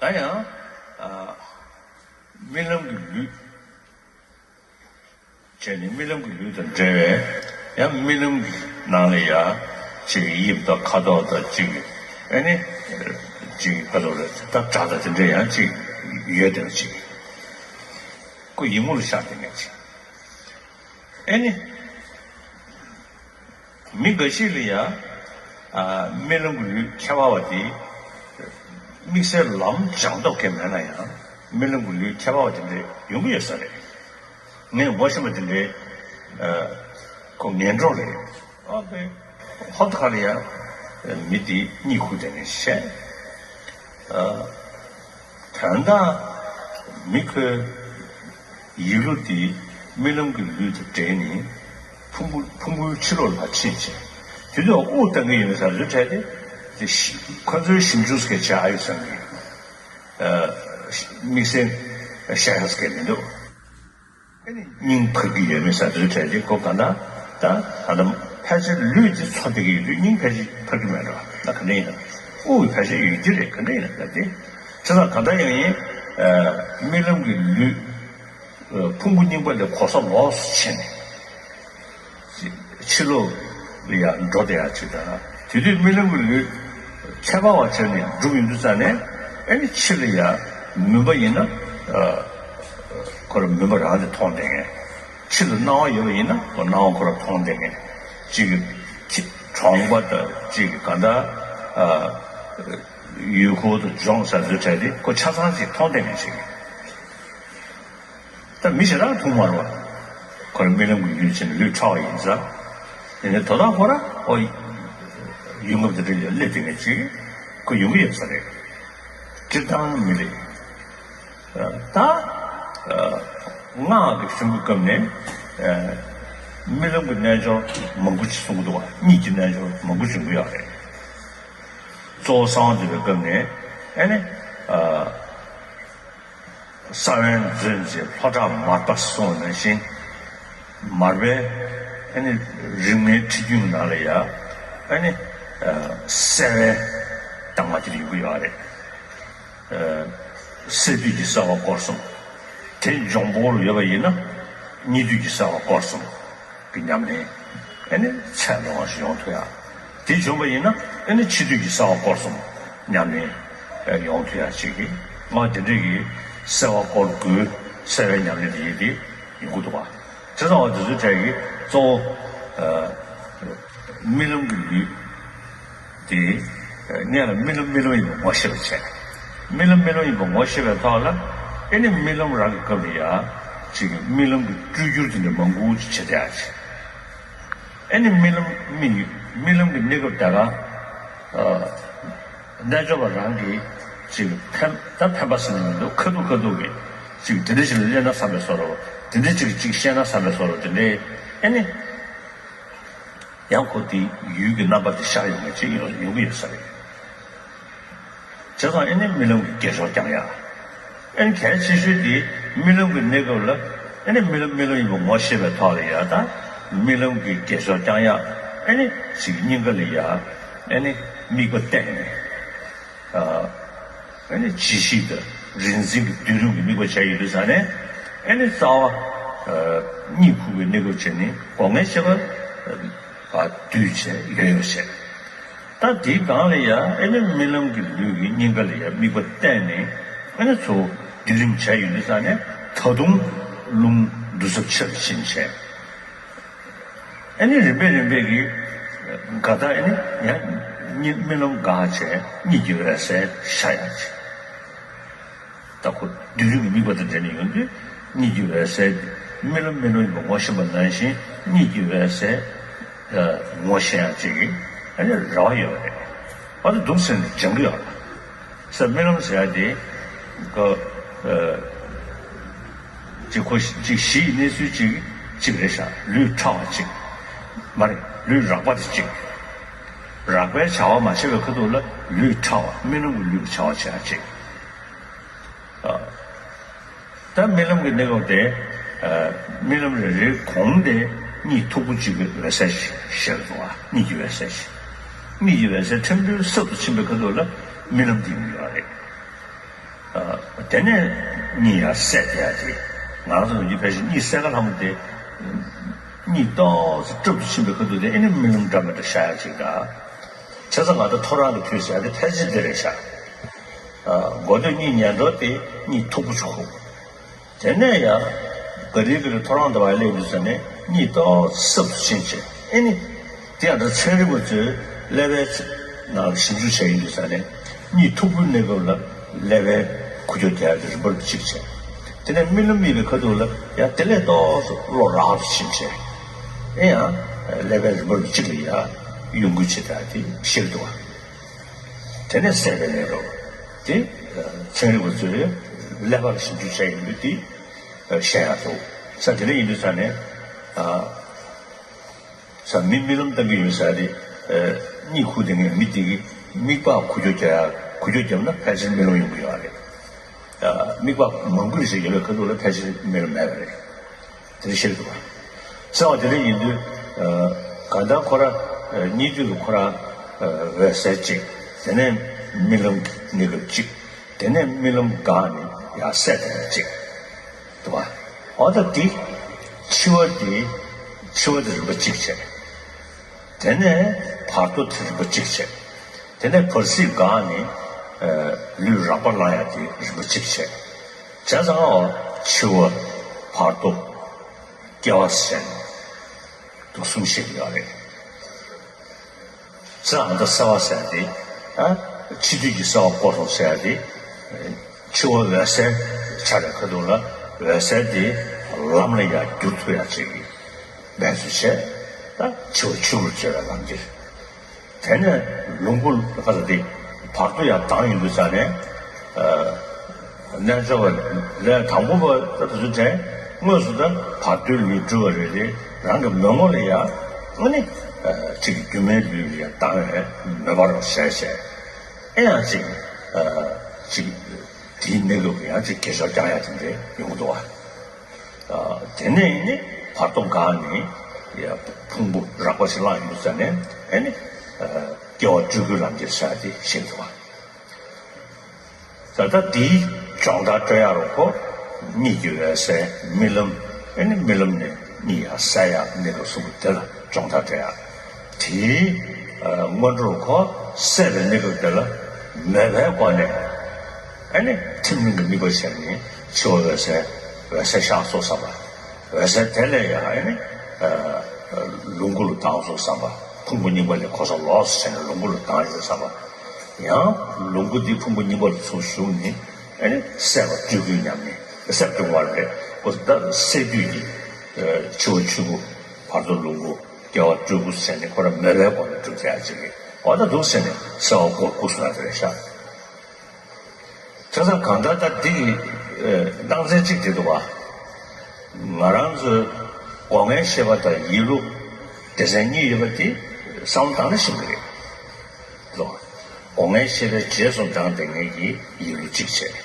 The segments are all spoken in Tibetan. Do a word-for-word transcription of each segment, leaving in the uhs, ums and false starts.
ད་ཡང་ཨ་རྨི་ལམ་གྱི་ལུས་བྱས་ནས་རྨི་ལམ་གྱི་ལུས་དང་འབྲེལ་བའི་ཡང་རྨི་ལམ་གྱི་ནང་ལ་ཡང་ཅིག་དབྱིབས་དང་ཁ་དོག་དང་ཅིག་ཨ་ནི་ཅིག་ཁ་དོག་ལ་ད་སྒྲ་དང་དེ་འདྲ་ཡང་ཅིག་ཡོད་དེ་ཅིག་ཁོ་ཡི་མུག་ལ་ཤར་དེ་ངས་ཅིག་ཨ་ནི། མི་འགའ་ཞིག་ལ་ཡང་ཨ་རྨི་ལམ་གྱི་ལུས་ཁྱད་པར་བ་དེ་དམིགས་བསལ་ལམ་སྦྱང་སྟོབས་ཀྱིས་མེད་ན་ཡང་རྨི་ལམ་གྱི་ལུས་ཁྱད་པར་བ་དེ་འདྲ་ཡོང་གི་ཡོད་ས་རེད། ངས་ངོ་ཤེས་པ་དེ་འདྲའི་ཨ་ཁོ་ངན་གྲོགས་རེད། ཨ་དེ་ཧོབ་ཏེ་ཁ་ལ་ཡང་མི་དེ་གཉིད་ཁུག་བསྡད་ནས་བཤད། ཨ་དོན་དག་མི་ཁོའི་ཡིད་བློ་དེ་རྨི་ལམ་གྱི་ལུས་དང་འདྲེས་ནས་ཕུང་པོ་ཕུང་པོའི་ཕྱི་ལོགས་ལ་ཕྱིན་བྱས། དེ་དུས་དབུགས་གཏོང་གི་ཡིན་པའི་ས་རུ་བྲལ་ཏེ་དེ་ཤི་ཁོ་ཚོའི་ཞིབ་འཇུག་སྐད་ཆ་ཨ་ཡོད་བསམ་གྱི་ཨ་དམིགས་བསལ་བཤད་ཡག་སྐད་མི་འདུག་ཨ་ནི་སྙིང་འཕར་གྱི་ཡོད་མེད་ས་རུ་བྲལ་ཏེ་ཁོ་ག་ད་ད་ད་ལྟ་ཕལ་ཆེར་ལུས་དེ་འཚོ་བསྡད་ཀྱི་ཡོད་དུས་སྙིང་ཕལ་ཆེར་འཕར་གྱི་མེད་འགྲོ། ད་ག་འདྲ་ཡིན་ན་དབུགས་ཕལ་ཆེར་ཡོད་ཀྱི་རེད། ག་འདྲ་ཡིན་ན་ད་དེ་བྱས་ཙང་ག་ད་ཡང་ཡིན་རྨི་ལམ་གྱི་ལུས། ཕུང་པོ་རྙིང་པ་ལས་གོ་ས་ལོགས་སུ་ཕྱིན་ནས་ཕྱི་ལོགས་ལ་ཡང་འགྲོ་བསྡད་ཡག་ཅིག་དང་། དེ་དུས་རྨི་ལམ་གྱི་ལུས་ཁྱད་པར་བ་བྱས་ནས་གྲུབ་ཡོང་དུས་ཙ་ནས་ཨ་ནི་ཕྱི་ལ་ཡང་མུན་པ་ཡིན་ན་ཁོ་རང་མུན་པ་རང་དེ་མཐོང་བསྡད་མཁན། ཕྱི་ལ་སྣང་བ་ཡོད་པ་ཡིན་ན་ཁོ་སྣང་བ་ཁོ་རང་མཐོང་བསྡད་མཁན་ཅིག་གི་གྲོང་པ་དང་ཅིག་གི་ག་འདྲ་ཡུལ་སྐོར་དུ་ལྗོངས་ས་འདི་བྲལ་ཏེ་ཁོ་ཆ་ཚང་ཅིག་མཐོང་བསྡད་མཁན་ཅིག་ད་མི་ཞེ་དྲག་མཐོང་མ་རུང་བ། ཁོ་རང་རྨི་ལམ་གྱི་ཡུལ་ཕྱིན་ལུས་ཕྲ་བ་ཡིན་ཙང་། དེ་ནས་དོ་བདག་ཁོ་རང་ཨོ་ཡུལ་ངོ་དེ་འདྲ་ཡོད་སླེབས་དེ་ངས་ཅིག་ཁོ་ཡོང་གི་ཡོད་ས་རེད། སྤྱིར་བཏང་མི་ལས་ད་སྔགས་ཀྱི་གཞུང་གི་སྐབས་ནས་རྨི་ལམ་གྱི་རྣལ་འབྱོར་མང་པོ་ཅིག་གསུང་གི་འདུག་བ། གཉིད་ཀྱི་རྣལ་འབྱོར་མང་པོ་བྱུང་གི་ཡོད་རེད། གཙོ་བོ་གསང་བ་འདུས་པའི་སྐབས་ནས་ཨ་ནི། ས་བོན་མཛོད་ཅིང་ལྷོ་བྲག་མར་པ་གསུངས་ནང་བཞིན། མར་པའི་ཨ་ནི་རིག་མའི་ཁྲིད་རྒྱུན་ནང་ལ་ཡ་ཨ་ནི་སེ་བའི་གདམས་ངག་ཅིག་ཡོང་གི་ཡོད་རེད། སེ་དུས་ཀྱི་སེ་བ་སྐོར་གསུམ། དེ་འབྱུང་པོ་ལ་ཡོད་པ་ཡིན་ན་གཉིད་དུས་ཀྱི་སེ་བ་སྐོར་གསུམ། གི་ཉམས་ལེན། ཨ་ནི་ཚད་ལོངས་ཤིག་ཡོང་ཐུབ་ཡ། དེ་བྱུང་བ་ཡིན་ན་ཨ་ནི་འཆི་དུས་ཀྱི་སེ་བ་སྐོར་གསུམ་ཉམས་ལེན་ཡོང་ཐུབ་ཡ་ཅིག་གི་ང་དེ་འདྲས་ཀྱི་སེ་བ་སྐོར་དགུ་སེ་བའི་ཉམས་ལེན་དེ་ཡིན་ཏེ་ཡོང་གི་འདུག་བ། བྱས་ཙང་བ་དེ་ཚོའི་གྲས་ཀྱི་གཙོ་བོ་རྨི་ལམ་གྱི་ལུས། དེ། སྔོན་ལ་རྨི་ལམ་རྨི་ལམ་ཡིན་པ་ངོ་ཤེས་པ་བྱས། རྨི་ལམ་རྨི་ལམ་ཡིན་པ་ངོ་ཤེས་པའི་ཐོག་ལ། ཨེ་ནི་རྨི་ལམ་རང་གི་སྐབས་ལ་ཡ། ཅིག་རྨི་ལམ་གྱི་སྤྲུལ་སྒྱུར་དེ་འདྲ་མང་པོ་ཅིག་བྱེད་བསྡད་ཡ་ཅིག་ཨེ་ནི་རྨི་ལམ་རྨི་རྨི་ལམ་གྱི་གནས་སྐབས་དེ་ག་ཨ། རྣལ་འབྱོར་པ་རང་གིས་ཅིག་ཕན་ད་ཕན་པ་ཟེར་ནས་མི་འདུག་ཁ་ཐུག་ཁ་ཐུག་གིས་ཅིག་དེ་འདྲ་ཞིག་ལ་སླེབས་ན་བསམ་པའི་བཟོ་འདྲ་བོ། དེ་འདྲ་ཅིག་ཅིག་བཤད་ན་བསམ་པའི་བཟོ་འདྲ་བོ་དེ་འདྲའི་ཨེ་ནི། ཡང་ཁོ་དེ་ཡུལ་གྱི་རྣམ་པ་དེ་ཤར་ཡོང་མཁན་ཅིག་ཡོང་ཡོང་གི་ཡོད་ས་རེད། བྱས་ཙང་ཨེ་ནི་རྨི་ལམ་གྱི་རྒྱས་ཤོག་བསྐྱང་ཡག་ཨེ་ནི་གལ་ཆེ་ཤོས་དེ་རྨི་ལམ་གྱི་གནས་སྐབས་ལ་ཨེ་ནི་རྨི་ལམ་རྨི་ལམ་ཡིན་པ་ངོ་ཤེས་པའི་ཐོག་ལ་ཡ་ད་རྨི་ལམ་གྱི་རྒྱས་ཤོག་བསྐྱང་ཡག་ཨེ་ནི་ཅིག་སྙིང་ག་ལ་ཡ་ཨེ་ནི་དམིགས་པ་གཏད་ནས། ཨ་ནི་ཇི་ཞིག་ཏུ་རིག་འཛིན་གྱི་སྡེ་རུ་གི་དམིགས་པ་བྱས་ཡོད་དུས་ཙང་ནས་ཨ་ནི་རྩ་བ་གཉིད་ཁུག་པའི་གནས་སྐབས་བྱས་ནས་སྒོ་ངའི་ཤེས་པ་བསྡུས་བྱས་ཡོད་ཡོད་བྱས། ད་དེའི་སྒང་ལ་ཡ་ཨ་ནི་རྨི་ལམ་གྱི་ལུས་ཀྱི་སྙིང་ག་ལ་ཡ་དམིགས་པ་གཏད་ནས་ཨ་ནི་ཚུར་སྡིགས་རིམ་བྱས་ཡོད་དུས་ཙང་ནས་ད་དུང་རླུང་འདུ་ཚབས་ཆེ་རུ་ཕྱིན་བྱས། ཨ་ནི་རིམ་པས་རིམ་པས་ཀྱིས་ག་ད་ཨ་ནི་ཡང་གཉིད་རྨི་ལམ་འགག་བྱས་གཉིད་ཀྱི་འོད་གསལ་ཤར་ཡག་བྱས། ད་ཁོ་སྡེ་རུ་གི་དམིགས་པ་དང་འབྲེལ་ནས་ཡོང་དུས་གཉིད་ཀྱི་འོད་གསལ་རྨི་ལམ་རྨི་ལམ་ཡིན་པ་ངོ་ཤེས་པ་ནང་བཞིན་གཉིད་ཀྱི་འོད་གསལ་ངོ་ཤེས་ཡག་ཅིག་གི་ཨ་ནི་རེ་བ་ཡོད་པ་རེད། ཨ་ནི་འདུག་ཟེར་ནས་སྦྱང་གི་ཡོད་རེད། ས་རྨི་ལམ་ཟེར་ཡ་དེ་ག་ཨ་ཅིག་ཁོ་ཅིག་གཞི་ཡི་གནས་ཚུལ་ཅིག་ཅིག་རེད་ཤག་ལུས་ཕྲ་བ་ཅིག་མ་རེད། ལུས་རགས་པ་དེ་ཅིག་རགས་པའི་བྱ་བ་མ་བྱས་པའི་ཁ་ཐུག་ལ་ལུས་ཕྲ་བ་རྨི་ལམ་གྱི་ལུས་ཀྱི་བྱ་བ་བྱེད་ཡ་ཅིག་ཨ། ད་རྨི་ལམ་གྱི་གནས་སྐབས་དེ། ཨ། རྨི་ལམ་རེ་རེའི་གོང་དེ་གཉིད་མཐུག་པོ་གཅིག་གི་འོད་གསལ་ཞིག་ཤར་འདུག་ག་གཉིད་ཀྱི་འོད་གསལ་ཞིག་གཉིད་ཀྱི་འོད་གསལ་ཕྲན་བུ་ཟབ་ཏུ་ཕྱིན་པའི་ཁ་ཐུག་ལ་རྨི་ལམ་དེ་ཡོང་གི་ཡོད་རེད། དེ་ནས་གཉིད་ཡར་སད་བསྡད་ཡ་དེ། ང་རང་ཚོ་ནམ་རྒྱུན་ཕལ་ཆེར་གཉིད་སད་ག་ལྷ་མོ་དེ། གཉིད་ཏོག་ཙམ་སྲབ་ཏུ་ཕྱིན་པའི་ཁ་ཐུག་དེ་ཨེ་ནི་རྨི་ལམ་འདྲ་མི་འདྲ་ཤར་ཡ་ཅིག་དང་། བྱས་ཙང་ང་ཚོ་ཐོ་རངས་ཀྱི་དུས་ཟེར་ཡ་དེ་ཕལ་ཆེར་འདི་རེད་ཤག་ཨ། འགོ་སྟོད་གཉིད་ཉལ་འགྲོ་དེ་གཉིད་མཐུག་པོ་ཅིག་ཁུག་དེ་ནས་ཡང་ག་དུས་ག་དུས་ཐོ་རངས་འདྲ་བ་སླེབས་དུས་ཙ་ནས་གཉིད་ཏོག་ཙམ་སྲབ་ཏུ་ཕྱིན་བྱས། ཨེ་ནི། དེ་ཡང་ད་ཚན་རིག་པ་ཚོས་ཀླད་པའི་ནང་ལ་ཞིབ་འཇུག་བྱས་ཡོང་དུས་ཙ་ནས། གཉིད་མཐུག་པོའི་གནས་སྐབས་ལ་ཀླད་པའི་ཁུ་ཁྱུ་རྒྱག་ཡ་དེ་རིམ་པར་གཅིག་བྱས། དེ་ནས་རྨི་ལམ་རྨིས་པའི་ཁ་ཐུག་ལ་ཡང་དེ་ལས་ཏོག་ཙམ་བློ་རགས་སུ་ཕྱིན་བྱས། ཨེ་ཡང་ཀླད་པའི་རིམ་པར་གཅིག་ལ་ཡང་གཡོ་འགུལ་བྱེད་ཡ་དེ་ཤེས་ཀྱི་འདུག་བ། དེ་ནས་སད་པའི་གནས་སྐབས་དེ་ཚན་རིག་པ་ཚོས་ཀླད་པ་ལ་ཞིབ་འཇུག་བྱས་ཡོང་དུས་དེ་བཤད་ཡ་འདུག་ས། དེ་འདྲ་ཡིན་དུས་ཙ་ནས། ས། མི་རྨི་ལམ་བཏང་གི་ཡོད་ས་རེད། གཉིད་ཁུག་དེ་ངས་མི་དེ་གི་མིག་པ་ཁུ་ཁྱུ་རྒྱག་ཡ། ཁུ་ཁྱུ་བརྒྱབ་ན་ཕལ་ཆེར་རྨི་ལམ་ཡོང་གི་ཡོད་རེད། མིག་པ་མང་པོ་ཞིག་ཡོད་པའི་ཁ་ཐུག་ལ་ཕལ་ཆེར་རྨི་ལམ་མེད་པ་རེད། དེ་འདྲ་ཤེས་ཀྱི་འདུག་བ། ས་བ་དེ་འདྲ་ཡིན་དུས། གང་ལྟར་ཁོ་ར་གཉིད་དུས་ལ་ཁོ་ར་འོད་གསལ་གཅིག་དེ་ནས་རྨི་ལམ་གྱི་གནས་སྐབས་གཅིག་དེ་ནས་རྨི་ལམ་འགག་ནས་ཡར་སད་བསྡད་ཡ་གཅིག་འདུག་བ། འོ་ད་འདི་འཆི་བ་འདི། འཆི་བ་འདི་རིམ་པ་གཅིག་བྱས། དེ་ནས་བར་དོ་དེ་རིམ་པ་གཅིག་བྱས། དེ་ནས་བར་སྲིད་འགག་ནས། ཨ། ལུས་རགས་པ་ལངས་ཡ་དེ་རིམ་པ་གཅིག་བྱས། བྱས་ཙང་འོ་འཆི་བ། བར་དོ། སྐྱེ་བ་ཟེར་ནས་དུག་གསུམ་ཤེས་ཀྱི་ཡོད་རེད། ཙང་ད་སད་པ་ཟེར་ཡ་དེ། ཨ། འཆི་དུས་ཀྱི་སད་པ་སྐོར་སོང་ཟེར་ཡ་དེ། འཆི་བ་འོད་གསལ་ཆགས་པའི་ཁ་ཐུག་ལ་འོད་གསལ་དེ་ལམ་ལ་ཡར་བསྒྱུར་ཐུབ་ཡ་ཅིག་གི་འབད་རྩོལ་བྱས། ད་འཆི་བ་ཆོས་སྐུར་བྱེད་པའི་ལམ་འདིར། དེ་ནས་ལོངས་སྐུ་ལ་ཁ་ས་དེ་བར་དོ་ཡར་ལྡང་ཡོང་དུས་ཙ་ནས། ཨ། རྣལ་འབྱོར་པ་ལས་དང་པོ་པ་ད་དེ་ཚོ་དྲན། དངོས་སུ་ད་བར་དོའི་ལུས་སྤྲུལ་བ་རེད་དེ། རང་གི་མོས་ངོ་ལ་ཡ། ཨ་ནི། ཨ། གཅིག་གི་སྒྱུ་མའི་ལུས་ལ་ཡ་ལྡང་བའི་མོས་པ་རང་བྱས་བྱས། ཨེ་ཡང་གཅིག་ཨ། གཅིག་དེའི་གནས་སྐབས་ལ་ཡང་གཅིག་དགེ་སྦྱོར་བསྐྱང་ཡ་དེ་འདྲ་ཡོང་གི་འདུག་བ། ཨ། དེ་ནས་ནི་བར་དོ་འགག་ནས་ཡ་ཕུང་པོ་རགས་པ་ཞིག་བླངས་ཡོང་དུས་ཙ་ནས། ཨ་ནི། ཨ། སྐྱེ་བ་སྤྲུལ་སྐུའི་ལམ་འདིར་ཤར་ཏེ་ཤེས་འདུག་བ། ད་ལྟ་འདིའི་སྦྱོང་བརྡར་སྤྲོད་ཡག་རོ་ཁོ། གཉིད་ཀྱི་འོད་གསལ་རྨི་ལམ། ཨེ་ནི་རྨི་ལམ་ནས་གཉིད་ཡར་སད་ཡག་གནས་སྐབས་གསུམ་པོ་དེ་ལ་སྦྱོང་བརྡར་སྤྲོད་ཡག་དེའི། ཨ། སྔོན་འགྲོ་རོ་ཁོ་སད་པའི་གནས་སྐབས་དེ་ལ་མོས་པའི་སྒོ་ནས། ཨེ་ནི་ཐིམ་གླིང་གི་དམིགས་པ་བྱས་ནས་འཆི་བ་འོད་གསལ། འོད་གསལ་ཤར་སོང་བསམ་པ། འོད་གསལ་དེ་ལས་ཡང་ཨེ་ནི། ཨ། ལོངས་སྐུ་ལ་ལྡང་སོང་བསམ་པ། ཕུང་པོ་རྙིང་པ་ལས་གོ་ས་ལོག་སོང་བྱས་ནས་ལོངས་སྐུ་ལ་ལྡང་ཡོང་བསམ་པ། ཡང་ལོངས་སྐུ་འདི་ཕུང་པོ་རྙིང་པ་ལ་ཚུར་ཞུགས་ནས། ཨེ་ནི་སད་པ་སྤྲུལ་སྐུའི་ཉམས་ལེན། སད་པ་སྤྲུལ་སྐུ་རེད། ཨོ་ད་སད་དུས་ཀྱི། ཨ། འཆི་བ་ཆོས་སྐུ། བར་དོ་ལོངས་སྐུ། སྐྱེ་བ་སྤྲུལ་སྐུ་ཟེར་ནས་ཁོ་རང་མོས་པའི་སྒོ་ནས་སྒྲུབ་བྱ་ཅིག་རེད། ཨོ་ད་འདུག་ཟེར་ནས་སད་པ་སྐོར་དགུ་སོང་ཡ་དེ་རེད་ཤག་བྱས་ཙང་གང་ལྟར་ད་འདི་གི། ཨ། སྣང་ཚན་གཅིག་དེ་འདུག་བ། ང་རང་ཚོའི་སྒོ་ལྔའི་ཤེས་པ་དང་ཡིད་བློ་སྡེ་ཚན་གཉིས་ཡོད་པ་དེ་བསམ་བློ་བཏང་ན་ཤེས་ཀྱི་རེད། ལོ། སྒོ་ལྔའི་ཤེས་པའི་རྗེས་སུ་འབྲངས་ཏེ་ངེད་ཀྱིས་ཡིད་བློ་གཅིག་བྱས།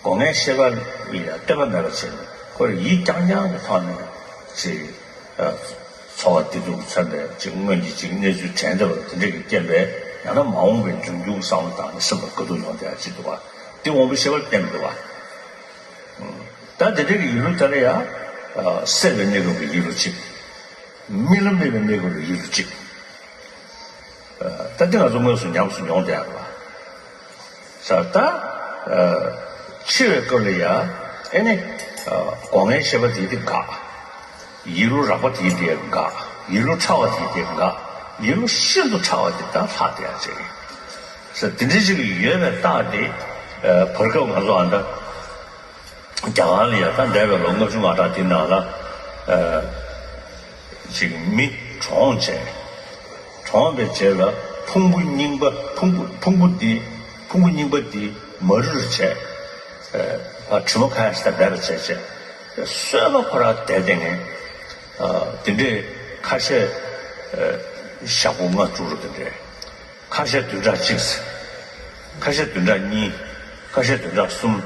སྒོ་ལྔའི་ཤེས་པ་ལ་ཡང་ལྟོས་པ་མེད་པ་བྱས་ནས་ཁོ་ཡིད་རྐྱང་རྐྱང་གི་ཐོག་ནས་ཅིག་ཨ། འཚོ་བ་བདེ་སྡུག་མཚོན་པའི་ཅིག་སྔོན་གྱི་ཅིག་གནས་ཚུལ་དྲན་བསྡད་པ་དེ་འདྲ་གི་རྐྱེན་པས། ཡང་ན་མ་འོངས་པའི་འབྱུང་འགྱུར་བསམ་བློ་བཏང་ནས་སེམས་ལ་དགའ་སྡུག་ཡོང་བསྡད་ཡ་ཅིག་འདུག་བ། དེ་དབང་པོའི་ཤེས་པར་བརྟེན་འདུག་བ། ད་དེ་འདྲ་གི་ཡིད་བློ་དེ་ལ་ཡང་། ཨ། སད་པའི་གནས་སྐབས་ཀྱི་ཡིད་བློ་གཅིག་རྨི་ལམ་རྨིས་པའི་གནས་སྐབས་ཀྱི་ཡིད་བློ་གཅིག་ཨ། ད་འདི་ང་ཚོ་དངོས་སུ་ཉམས་སུ་མྱོང་བསྡད་ཡོད་རེད་བ། ས། ད། ཨ། འཆི་བའི་སྐབས་ལ་ཡ། ཨེ་ནི། ཨ། སྒོ་ལྔའི་ཤེས་པ་དེ་དེ་འགག་ཡིད་བློ་རགས་པ་དེ་དེ་འགག་ཡིད་བློ་ཕྲ་བ་དེ་དེ་འགག་ཡིད་བློ་ཤིན་ཏུ་ཕྲ་བ་དེ་ད་ལྷག་བསྡད་ཡ་ཅིག་རེད། ས། དེ་འདྲ་ཞིག་ཡོད་པའི་རྟགས་དེ། ཨ། བར་སྐབས་ང་ཚོ་ཨ་ད། རྒྱ་གར་ལ་ཡ་ད་འདས་པའི་ལོ་ལྔ་བཅུ་ང་གྲངས་དེ་ནང་ལ། ཨ། ཅིག་མི་གྲོངས་བྱས། གྲོངས་པའི་རྗེས་ལ་ཕུང་པོ་རྙིང་པ། ཕུང་པོ། ཕུང་པོ་འདི། ཕུང་པོ་རྙིང་པ་འདི་མ་རུལ་བྱས། ཨ། དྲི་མ་ཁ་ཤས་ཤིག་ད་འབེབས་པ་བྱས་བྱས། གསོས་པ་ཁོ་རང་བསྡད་བསྡད་མཁན། ཨ། དེ་འདྲས་ཁ་ཤས། ཨ། ཞག་པོ་ལྔ་དྲུག་རུ་དེ་འདྲས། ཁ་ཤས་བདུན་ཕྲག་གཅིག་ཙམ། ཁ་ཤས་བདུན་ཕྲག་གཉིས། ཁ་ཤས་བདུན་ཕྲག་གསུམ།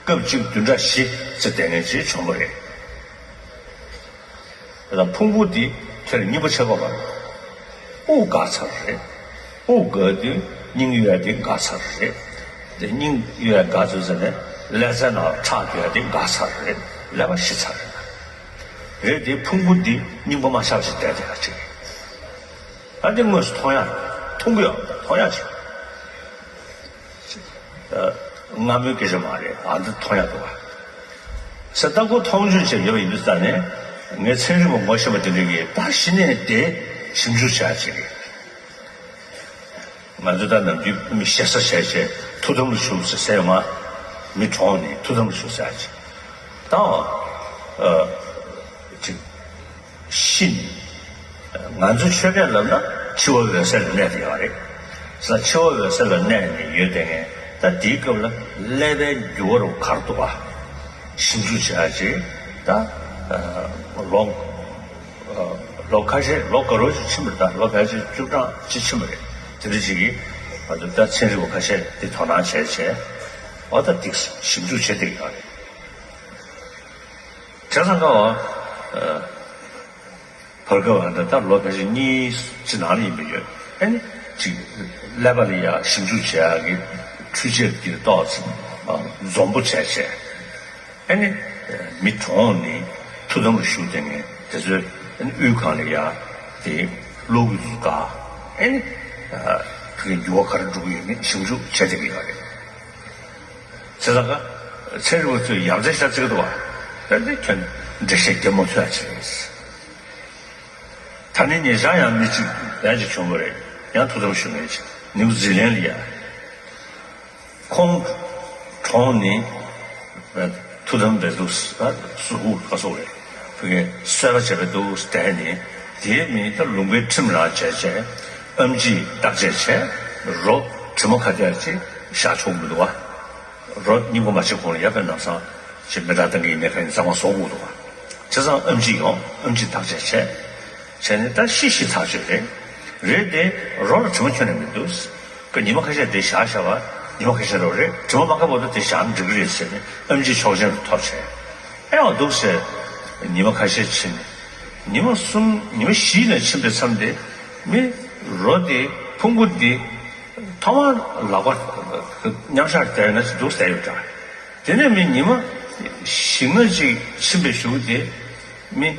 སྐབས་གཅིག་བདུན་ཕྲག་བཞི་ཙམ་བསྡད་མཁན་ཅིག་བྱུང་བ་རེད། ད་ཕུང་པོ་འདི་ཁྱེད་རང་གཉིས་པ་ཆགས་པ་མ་རེད། དབུགས་འགག་ཚར་རེད། དབུགས་འགག་དུས་སྙིང་ཡོད་དེ་འགག་ཚར་རེད། དེ་སྙིང་གཡོ་ཡ་དགའ་ཚོད་ཟེར་ནས་ཀླད་རྩའི་ནང་ཁྲག་རྒྱུ་ཡ་དེ་འགག་ཚར་རེད། ཀླད་པ་ཤི་ཚར་རེད། རེད་དེ་ཕུང་པོ་འདི་སྙིང་པོ་མ་ཆགས་ཤིག་བསྡད་དེ་ཡ་ཅིག་ཨ་འདི་དངོས་སུ་མཐོང་ཡ་རེད། མཐོང་གི་ཡོད་མཐོང་ཡ་ཅིག་སྔ་མོའི་སྐད་ཆ་མ་རེད། ཨ་འདི་མཐོང་ཡ་འདུག་བ། ས་ལྟ་སྐུ་མཐོང་ཆོས་བྱས་ཡོད་པ་ཡིན་དུས་ཙང་ནས་ངས་ཚན་རིག་པ་ངོ་ཤེས་པ་དེ་འདྲ་གིས་ད་གཞི་ནས་དེ་ཞིབ་འཇུག་བྱ་ཡ་ཅིག་རེད། ང་ཚོ་ད་ནམ་རྒྱུན་མི་ཞེ་ས་བྱས་བྱས་ཐུགས་དམ་ལ་བཞུགས་ཟེར་ཟེར་ཡོང་ང་། མི་གྲོངས་ནས་ཐུགས་དམ་ལ་བཞུགས་ཟེར་ཡ་ཅིག་དང་། ཨ། ཅིག་ཤི་ནས། ང་ཚོ་ཆོས་སྐད་ལབ་ན་འཆི་བ་འོད་གསལ་ལ་གནས་ཡོད་རེད། ས་འཆི་བ་འོད་གསལ་ལ་གནས་ནས་ཡོད་དེ་ངས་ད་དེའི་སྐབས་ལ་ཀླད་པའི་འགྱུར་བ་རུ་གར་འདུག་བ། ཞིབ་འཇུག་བྱེད་ཡ་ཅིག་ད། ཨ། ལོ། ལོ་ཁ་ཤས་ལོ་ག་རོ་ཅིག་ཕྱིན་པ་རེད། ད་ལོ་ཕལ་ཆེར་བཅུ་གྲངས་ཅིག་ཕྱིན་པ་རེད། དེ་འདྲ་ཅིག་གིས་ང་ཚོ་ད་ཚན་རིག་པ་ཁ་ཤས་དེ་དོ་སྣང་བྱས་བྱས་འོ་ད་འདི་ཞིབ་འཇུག་བྱེད་བསྡད་ཡོད་རེད། བྱས་ཙང་ཀ་བ་བར་སྐབས་ཨ་ད་ལོ་ཕལ་ཆེར་གཉིས་ཅིག་ནང་ལ་ཡིན་པ་ཡོད། ཨ་ནི་ཅིག་ཀླད་པ་ལ་ཡ་ཞིབ་འཇུག་བྱེད་ཡག་གི་འཕྲུལ་ཆས་ཀྱི་ཏོག་ཙམ་འཛོམས་པོ་བྱས་བྱས། ཨ་ནི། མི་གྲོངས་ནས་ཐུགས་དམ་ལ་བཞུགས་བསྡད་མཁན་དེ་ཚོའི་ཨ་ནི་དབུས་གང་ལ་ཡ་དེ་གློག་སྒུལ་དུ་བཀག་ཨ་ནི། ཕ་གིའི་འགྱུར་བ་ག་རེ་འགྲོ་གི་ཡོད་མེད་ཞིབ་འཇུག་བྱས་བསྡད་ཀྱི་ཡོད་རེད། བྱས་ཙང་ཀ་ཚན་རིག་པ་ཚོས་ཡ་མཚན་ཤ་ཚིག་འདུག་བ། དཔེ་འདི་ཁྱོད་འགྲེལ་བཤད་རྒྱབ་མ་ཐུབ་ཡ་ཅིག་རེད། ད་ནི་ཉེ་ཆར་ཡང་མི་གཅིག་ཡང་ཅིག་བྱུང་བ་རེད། ཡང་ཐུགས་དམ་བཞུགས་མཁན་ཅིག་ནིའུ་ཛི་ལན་ལ་ཡ། ཁོང་གྲོངས་ནས་ཐུགས་དམ་འབད་འདུག་ཟེར་གསོལ་ཕུག་ག་སོགས་རེད། ཕ་གིའི་གསོལ་བ་བྱས་པ་འདུག་ཟེར་བསྡད་ནས་དེའི་མི་ད་ལུང་པའི་ཁྲིམས་རང་བྱས་བྱས་ཨེམ་ཆི་བརྟག་དཔྱད་བྱས་རོ་དྲི་མ་ག་དེ་ཡ་ཅིག་བཞག་ཆོག་མི་འདུག་བ། རོ་སྙིང་པོ་མ་ཆགས་གོང་ལ་ཡ་པའི་ནང་སང་ཅིག་མེ་སྟག་བཏང་གི་ཡིན་མེད་ག་ཡིན་གཙང་མ་བཟོ་དགོས་འདུག་བ། བྱས་ཙང་ཨེམ་ཆི་ཡོང་ཨེམ་ཆི་བརྟག་དཔྱད་བྱས། བྱས་ནས་ད་ཤི་ཤི་ཚར་ཆོད་རེད། རེད་དེ་རོ་ལ་དྲི་མ་ཁྱོན་ནས་མི་འདུག་ཀ་ཉི་མ་ཁ་ཤས་དེ་བཞག་བཞག་པ་ཉི་མ་ཁ་ཤས་རོ་རེད་དྲི་མ་མ་ཁ་བོ་ད་དེ་བཞག་ན་འགྲིག་གི་རེད་ཟེར་ནས་ཨེམ་ཆི་ཆོག་མཆན་རུ་ཐོབ་བྱས། ཨེ་འོ་འདུག་ཟེར། ཉི་མ་ཁ་ཤས་ཕྱིན་ནས་ཉི་མ་གསུམ་ཉི་མ་བཞི་ནས་ཕྱིན་པའི་མཚམས་དེ་མི་རོ་དེ་ཕུང་པོ་དེ་ཐོག་མར་ལག་པ་མཉམ་བཞག་བསྡད་ན་ཅི་འདུག་ཟེར་ཡོད་འདྲ། དེ་ནས་མི་ཉི་མ་བཞི་ལྔ་ཅིག་ཕྱིན་པའི་གཞུག་དེ་མི།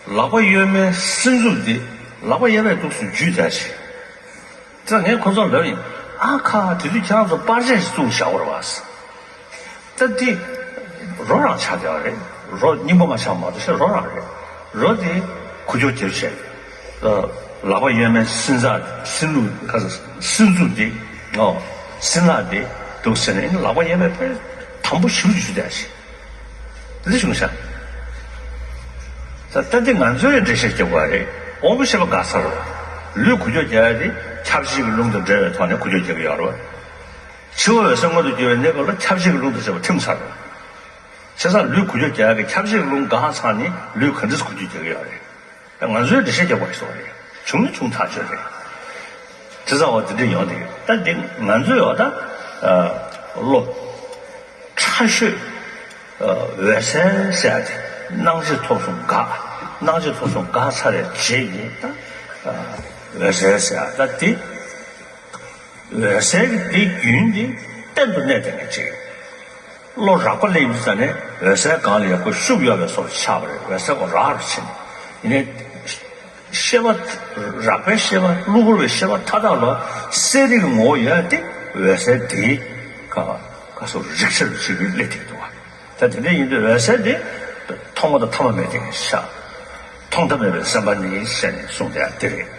ལག་པ་གཡོན་མའི་སྲིན་མཛུབ་དེ་ལག་པ་གཡས་པའི་འདུག་སུ་འཇུས་བསྡད་ཅིང་། ད་ངས་ཁོ་ཚོར་ལབ་ཡིན། ཨ་ཁ་དེ་དུས་ཁྱེད་རང་ཚོ་པར་ཆས་ཤིག་བཙུགས་བཞག་པ་རེད་བ། ད་འདི་རོ་རང་ཆགས་བསྡད་པ་རེད། རོ་སྙིང་པོ་མ་ཆགས་མ་གཏོགས་ཤེས་རོ་རང་རེད། རོ་དེ་ཁུ་ཁྱོག་རྒྱབ་བྱས། ལག་པ་གཡོན་མའི་སྲིན་ཚག་སྲིན་ལུག་ཁ་སྲིན་མཛུབ་དེ་ཨོ་སྲིན་ལག་དེ་འདུག་ཟེར་ནས་ལག་པ་གཡས་པའི་དཔེ་དམ་པོ་ཞིག་འཇུས་བསྡད་ཅིང་། འདི་བྱུང་ཤག་ད་ལྟ་འདི་ང་ཚོའི་འགྲེལ་བཤད་རྒྱབ་དགོས་རེད། དབང་པོ་ཤེས་པ་འགག་ཚར་རོ། ལུས་འགུལ་སྐྱོད་རྒྱག་ཡ་དེ་ཁྱབ་བྱེད་ཀྱི་རླུང་དང་འབྲེལ་བའི་ཐོག་ནས་འགུལ་སྐྱོད་རྒྱག་གི་ཡོད་རེད། འཆི་བ་འོད་གསལ་མངོན་དུ་གྱུར་བའི་གནས་སྐབས་ལ་ཁྱབ་བྱེད་ཀྱི་རླུང་དང་བཅས་པ་ཐིམ་ཚར་རོ། བྱས་ཙང་ལུས་འགུལ་སྐྱོད་རྒྱག་ཡ་གི་ཁྱབ་བྱེད་ཀྱི་རླུང་འགག་ཚར་ནས་ལུས་ག་འདྲས་འགུལ་སྐྱོད་རྒྱག་གི་ཡོད་རེད། ང་ཚོའི་འགྲེལ་བཤད་རྒྱབ་པ་ཞིག་རེད། བྱུང་ན་བྱུང་ཐག་ཆོད་རེད། དེ་ཚ་བ་དེ་འདྲ་ཡོང་དེ་ད་འདི་ང་ཚོས་ཡོད་ད། བློ། ཕྲ་ཤོས། འོད་གསལ་ཟེར་ཡ་དེ་སྣང་མཆེད་ཐོབ་སོང་འགག་སྣང་མཆེད་ཐོབ་སོང་འགག་ཚར་བའི་རྗེས་ཀྱི་ད། འོད་གསལ་ཟེར་ཡ་ད་དེ། འོད་གསལ་གྱི་དེའི་རྒྱུན་དེ་གཏན་དུ་གནས་བསྡད་མཁན་ཅིག་བློ་རགས་པ་ལས་ཡིན་ཙང་ནས་འོད་གསལ་སྒང་ལ་ཡག་པོ་ཤུགས་ཡོད་པའི་བཟོ་ཆགས་པ་རེད། འོད་གསལ་གོ་རག་རུ་ཕྱིན། ཡིན་ནའི། ཤེས་པ། རགས་པའི་ཤེས་པ་གློ་བུར་བའི་ཤེས་པ་མཐའ་དག་ལ་གསལ་རིག་གི་ངོ་བོ་ཡོད་དེ་འོད་གསལ་དེའི་ག་ག་སོགས་རིག་ཆ་རུ་ཕྱིན་པའི་སླད་དེ་འདུག་བ། ད་དེ་འདྲ་ཡིན་དུས་འོད་གསལ་དེ་མཐོང་བ་དང་ཐ་མ་མེད་དེ་ཤ། མཐོང་ཐབས་མེད་པའི་སེམས་པ་ནི་ཞེས་ནས་གསུངས་ཏེ་ཡང་དེ་རེད།